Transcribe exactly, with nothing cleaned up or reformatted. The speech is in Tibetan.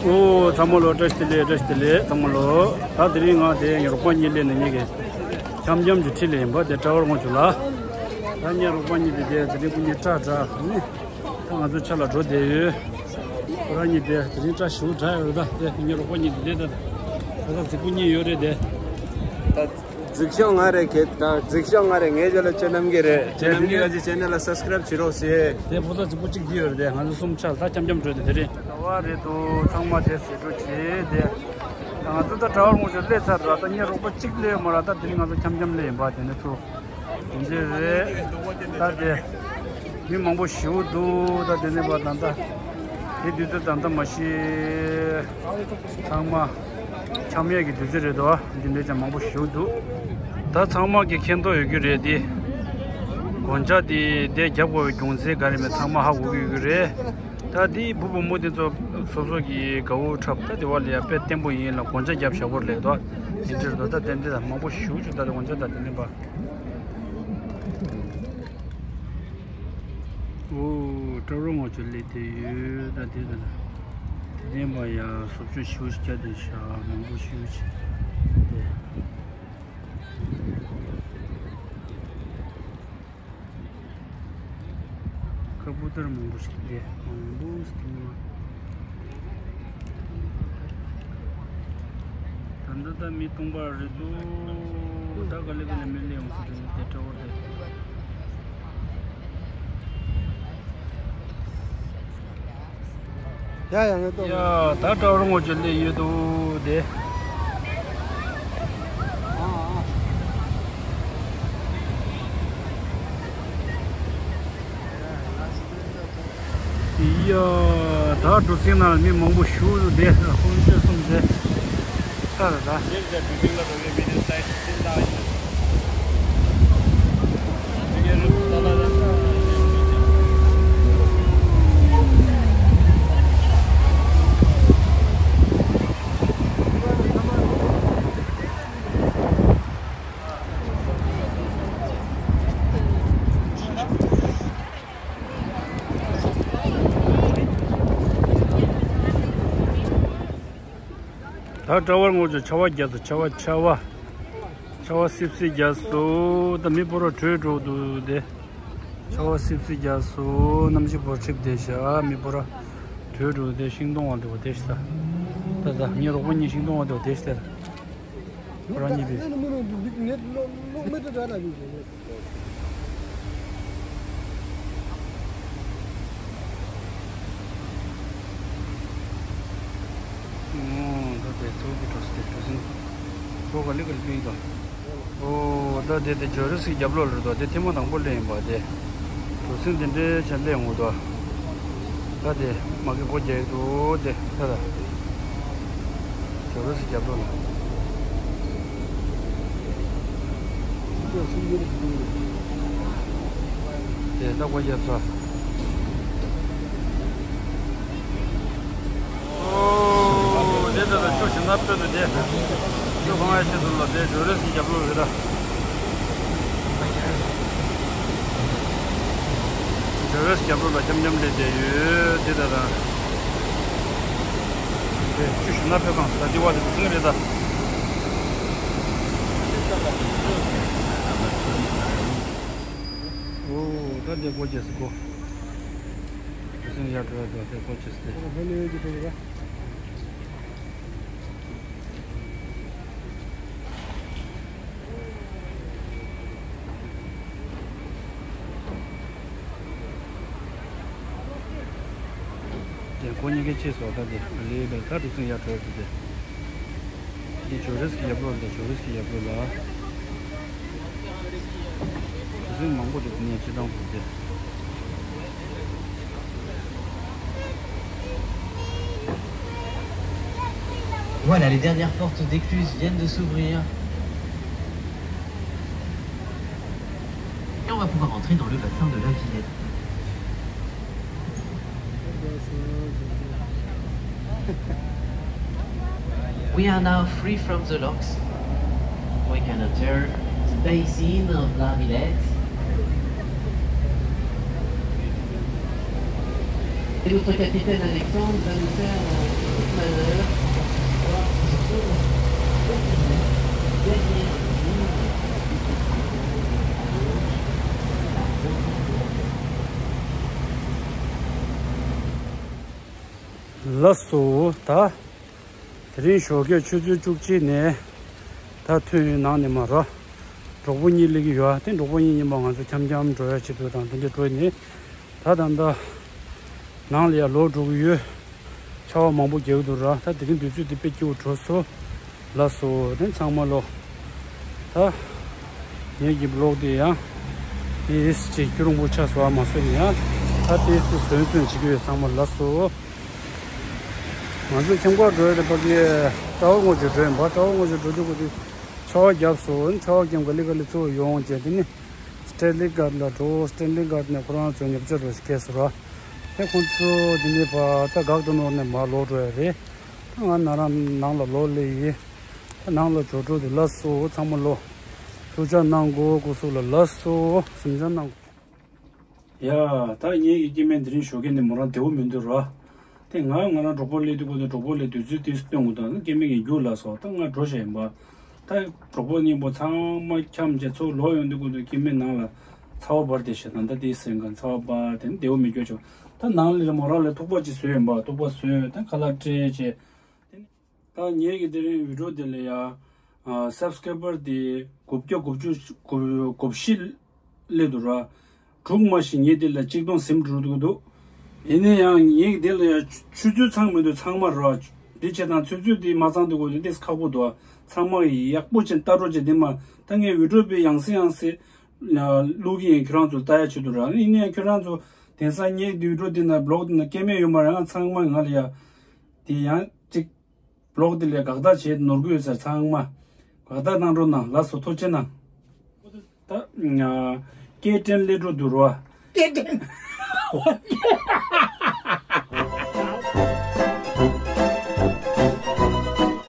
ཨོ་ཚང་མ་ལོ་བཀྲ་ཤིས་བདེ་ལེགས། བཀྲ་ཤིས་བདེ་ལེགས་ཚང་མ་ལོ། ད་དེ་རིང་ང་དེ་ངའི་རོགས་པ་གཉིས་སླེབས་ནས་ངེད་ཀྱི་འཆམ་འཆམ་གྱི་ཁྲིད་ལས་ཡིན་པ་དེ་ཊ་ཝར་ངོས་བྱུང་ལ། ད་ངའི་རོགས་པ་གཉིས་དེ་དེ་དེ་རིང་ཁོ་གཉིས་སྐྲ་དྲ་ནི་ད་ང་ཚོ་ཆ་ལ་འགྲོ་བསྡད་ཡོད། ཁོ་རང་གཉིས་དེ་དེ་རིང་སྐྲ་ཞིབ་དྲ་ཡོད་རེད། ད་དེ་ངའི་རོགས་པ་གཉིས་དེ་དེ་ད་ད་ད་རྫིག་པོ་གཉིས་ཡོད་རེད་དེ། ད་རྫིག་ཤོས་ང་རེད། ཁྱེད་དང་རྫིག་ཤོས་ང་རེད། ངའི་རྗེས་ལ་ཆེ་རྣམ་རྒྱལ་རེད། ཆེ་རྣམ་རྒྱལ་ང་ཚོའི་ཆེ་ནལ་ལ་སབ་སི་ཀ་རེབ་བྱེད་རོགས་ཞེས། དེ་ཕོ་གསར་གཅིག་པོ་གཅིག་བསྡད་ཡོད་རེད་དེ། ང་ཚོ་གསུམ་ཆ་ལ་ད་འཆམ་འཆམ་འགྲོ་དེ་དེ་རེད། ད་བ་རེད་འདུག་ཚང་མ་དེ་ཟེར་འགྲོ་བྱེད་དེ། ད་ང་ཚོ་ད་ཊ་ཝར་ངོས་ཕྱོགས་སླེབས་ཚར་ར། ད་ངའི་རོགས་པ་གཅིག་སླེབས་ཡོད་མ་ར། ད་དེ་རིང་ང་ཚོ་འཆམ་འཆམ་སླེབས་ཡིན་པ་དེ་ནས་ཚུར་དེ་འདྲས་རེད། ད་དེ་མི་མང་པོ་ཞེ་པོ་འདུག་ད་དེ་ནས་པ་ད་ད་དེ་དུས་ཚོད་ད་ད་མ་ཤེས། ཚང་མ་འཆམ་ཡས་ཀྱི་དུས་ཚོད་རེད་དོ། འདི་འདྲས་ཀྱང་མང་པོ་ཞེ་པོ་འདུག་ད་ཚང་མ་གི་མཁྱེན་རྟོགས་ཡོད་རྒྱུ་རེད་དེ། གོན་ཆས་དེ་དེ་རྒྱབ་དགོས་པའི་རྒྱུ་མཚན་ག་རེ་མེད་ཚང་མ་ཧ་གོ་གི་ཡོད་རྒྱུ་རེད། ད་དེའི་བུ་བུ་མོ་དེ་ཚོ་སོ་སོ་གི་དགའ་བོ་འཁྲབ་ད་དེ་བ་ལ་ཡ་དཔེ་བརྟན་པོ་ཡིན་ལ། གོན་ཆས་རྒྱབ་ཞབས་པོ་ལས་དོ། དེ་འདྲས་རེད་དོ། ད་དེ་འདྲས་ད་མང་པོ་ཞེ་པོ་ཅིག་ད་དེ་གོན་ཆས་ད་དེ་ནས་པ། ཨོ་ཊ་ཝར་ངོས་ཕྱོགས་སླེབས་བསྡད་ཡོད། ད་དེ་ད་དེ་ནས་མ་ཡ་བཟོ་བཅོས་ཞེ་པོ་ཅིག་བརྒྱབ་བསྡད་ཤག་མང་པོ་ཞེ་པོ་ཅིག་དེ་ཁ་པུ་ཏར་མང་པོ་ཞིག་བསྡད། མང་པོ་ཞིག་བསྡད། ད་ལྟ་ད་མི་སྟོང་པ་རེད་འདུག་ད་ག་ལེ་ག་ལེ་མི་སླེབས་ཡོང་ས་རེད་དེ་ཊ་ཝར་དེ། ཡ་ཡ་ཡ་ཏོ། ཡ་ད་ཊ་ཝར་ངོས་ཕྱོགས་སླེབས་ཡོད་འདུག་དེ། ཡ་ད་གྲུ་གཟིངས་ནང་ལ་མི་མང་པོ་ཞེ་པོ་འདུག་དེ་ཧོམ་ཆོས་གསུམ་དེ། ད་ད་ད། ད་ཊ་ཝར་ངོས་ཀྱི་ཆར་པ་བརྒྱབ་སོང་། ཆར་པ་ཆར་པ་ཆར་པ་སིབ་སིབ་བརྒྱབ་སོང་། ད་མི་སྤོ་ར་བྲོས་འགྲོ་འདུག་དེ། ཆར་པ་སིབ་སིབ་བརྒྱབ་སོང་། གནམ་གཤིས་སྤོ་ར་འཁྲིགས་བསྡད་ཤག་མི་སྤོ་ར་བྲོས་འགྲོ་དེ། ཤིང་སྡོང་བ་འདུག་བ་དེ་ཤི་ད། ད་ད་ངའི་རོགས་པ་གཉིས་ཤིང་སྡོང་བ་འདུག་བ་དེ་ཤི་ད། ཁོ་རང་གཉིས་པས། ཨོ་ད་དེ་ཚོགས་ཀྱི་གྲོ་སི་དེ་གྲོ་སིང་ཚོགས་ག་ལེ་ག་ལེ་པིང་དང་། ཨོ་ད་དེ་དེ་ཇོ་རི་སི་རྒྱབ་ལོགས་ལ་རེད་དོ། དེ་ཐེངས་མ་དང་པོ་སླེབས་ཡིན་པ་དེ། གྲོ་སིང་དེ་འདྲའི་ཆ་སླེབས་ཡོང་གི་འདུག་ད་དེ་མ་གི་སྒོ་རྒྱག་གི་འདུག་དེ་ད་ད། ཇོ་རི་སི་རྒྱབ་ལོགས་ལ། དེ་ལྟ་བུ་ཡོད་ཚོ། ཨོ་དེ་ལྟ་ལ་ཆུ་ཞིམ་ན་དཔོན་དུ་དེ། ཆུ་གང་ཡང་ཆེད་དུ་ལ་དེ་ཇོ་རི་སི་རྒྱབ་ལོགས་རེད་ད། ཇོ་རི་སི་རྒྱབ་ལོགས་ལ་འཆམ་འཆམ་སླེབས་བསྡད་ཡོད་དེ་ད་ད། དེ་ཆུ་ཞིམ་ན་དཔོན་ཁང་ད་དེ་བ་དེ་དུ་སིང་རེད་ད། ཨོ་ད་དེ་སྒོ་རྒྱག་སི་སྒོ། དུ་སེམས་ཡར་འགྲོ་ཡ་འགྲོ་དེ་སྒོ་ཕྱེ་སྟེ། དེ་ཁོ་གཉིས་ཀའི་ཕྱེས་སོ། ད་དེ་ལས་པའི་ད་དུ་སེམས་ཡར་འགྲོ་ཡ་འགྲོ་དེ། འདི་ཇོ་རི་སི་གི་ཡབ་ལོ་ལ། ཇོ་རི་སི་གི་ཡབ་ལོ་ལ། དེ་ཚོ་མང་པོ་འདུག་ནས་སྤྱི་བཏང་འདུག་སྟེ། Voilà, les dernières portes d'écluse viennent de s'ouvrir. Et on va pouvoir entrer dans le bassin de la Vinette. We are now free from the locks. We can enter the basin of La Villette. Et notre capitaine Alexandre va nous faire, euh, ལགས་སོ། ད་དེ་རིང་ཞོགས་ཀས་ཆུ་ཚོད་བཅུ་གཅིག་ནས་ད་ཐོན་ཡོད། ནང་ནས་མར་གྲོགས་པོ་གཉིས་སླེབས་ཀྱི་ཡོད། དེ་གྲོགས་པོ་གཉིས་གཉིས་པ་ང་ཚོ་འཆམ་འཆམ་འགྲོ་ཡ་ཆེད་དུ་དང་དེ་འདྲ་འགྲོ་ནས་ད་ད་ལྟ་ནང་ལ་ཡར་ལོག་འགྲོ་གི་ཡོད། ཆར་པ་མང་པོ་རྒྱག་གི་འདུག་ར། ད་དེ་རིང་དུས་ཚོད་འདི་དཔེ་སྐྱིད་པོ་འགྲོ་སོང་། ལགས་སོ། དེ་ཚང་མ་ལོ། ད་ངེད་ཀྱི་བི་ལོག་དེ་ཡང་ཨེས་ཅིག་སྐྱིད་རུང་པོ་ཆགས་སོང་བ་མ་བཟོས་ནས་ཡང་ད་ཏེས་ཏེ་བཟོས་བཟོས་བྱེད་ཀྱི་ཡོད། ཚང་མ་ལགས་སོ། ང་ཚོ་ཁྱིམ་ཁར་འགྲོ་ཡ་དེ་ཕ་གི་ཊ་ཝར་ངོས་ཀྱི་འགྲོ་ཡིན་པ། ཊ་ཝར་ངོས་ཀྱི་འགྲོ་དུས་ཀོ་དེ་ཆར་པ་བརྒྱབ་སོང་། ཆར་པ་བརྒྱབ་ག་ལེ་ག་ལེ་ཚུར་ཡོང་བྱས་དེ་ནི་སི་ཊེན་ལི་གྷར་ཌེན་ལ་འགྲོ། སི་ཊེན་ལི་གྷར་ཌེན་ནས་ཁོ་རང་ཚོའི་ཉོ་ཆ་རུ་སྐྱེལ་སོང་ར། དེ་ཁོང་ཚོ་དེ་ནས་ཕར་ད་འགག་ཏུ་ནོར་ནས་མར་ལོག་འགྲོ་ཡ་རེད། ད་ང་ང་རང་ནང་ལ་ལོག་སླེབས་ཡིན། ད་ནང་ལ་འགྲོ་འགྲོ་དུས་ལགས་སོ། ཚང་མ་ལོ། ཐུགས་ཅག་གནང་དགོས། སྐུ་གཟུགས་ལ་ལགས་སོ། གཟིམ་ཆ་གནང་དགོས། ཡ། ད་ངེད་ཀྱི་སྐྱེ་དམན་དེ་རིང་ཞོགས་ཀས་ནས་མོ་རང་བདེ་པོ་མི་འདུག་ར། དེ་ང་ང་རང་གྲོགས་པོ་སླེབས་དུས་ཀོ་དེ་གྲོགས་པོ་སླེབས་དུས་ཚོད་དེ་སྟོན་དགོས་དང་སྐྱེ་དམན་གྱི་རྒྱུགས་ལ་སོགས་ད་ང་འགྲོ་བཞག་ཡིན་པ། ད་གྲོགས་པོ་གཉིས་པོ་ཚང་མ་འཁྱམས་བྱས་ཚུར་ལོག་ཡོང་དུས་ཀོ་དེ་སྐྱེ་དམན་ནང་ལ་ཚ་བ་འབར་བསྡད་བཞག་ད་ལྟ་དེ་སེམས་ཁ་ཚ་བ་འབར་དེ་བདེ་པོ་མི་འགྱུར་བྱུང་། ད་ནང་ལ་མོ་རང་ལ་ཐུག་པ་ཅིག་བཟོས་ཡིན་པ། ཐུག་པ་བཟོས་ད་ཁ་ལག་སྤྲད་བྱས། ད་ངེད་ཀྱི་དེ་རིང་བི་ཌི་ཡོ་དེ་ལ་ཡ་སབ་སི་ཀ་རའི་བར་དེ་དགུ་བརྒྱ་དགུ་བཅུ་དགུ་བཞི་སླེབས་འདུག་ར། དྲུག་མ་ཞིག་ངེད་དེ་ལ་གཅིག་སྟོང་ཟིན་འགྲོ་གི་འདུག་ཡིན་ན་ཡང་ངེད་ཀྱི་དེ་ལ་ཡ་ཆུ་ཚོད་ཚང་མི་འདུག་ཚང་མ་ར། འདི་བྱས་དང་ཆུ་ཚོད་དེ་མ་ཚང་དུས་ཀོ་དེ་ཏེས་ཁག་པོ་འདུག་ཚང་མ་ཡག་པོ་བྱས་ལྟ་རོགས་བྱས། དེ་མ་ད་ངས་བི་ཌི་ཡོ་དཔེ་ཡང་སེ་ཡང་སེ་བླུག་གི་ཡིན། ཁྱོད་རང་ཚོ་ལྟ་ཡ་ཆེད་དུ་ར། ཡིན་ན་ཡང་ཁྱོད་རང་ཚོ་དེང་སང་ངེད་ཀྱི་བི་ཌི་ཡོ་དེ་ན་བི་ལོག་དེ་ན་སྐྱེ་དམན་ཡོད་མ་རེད། ང་ཚང་མ་ང་ལ་ཡ་དེ་ཡང་གཅིག་བི་ལོག་དེ་ལས་དགག་རྟགས་བྱས་ནོར་གི་ཡོད་ཟེར། ཚང་མ་དགག་རྟགས་གནང་རོགས་གནང་། ལགས་སོ། ཐུགས་རྗེ་གནང་། ད་སྐད་འཕྲིན་སླེབས་འགྲོ་འདུག་ར། སྐད་འཕྲིན།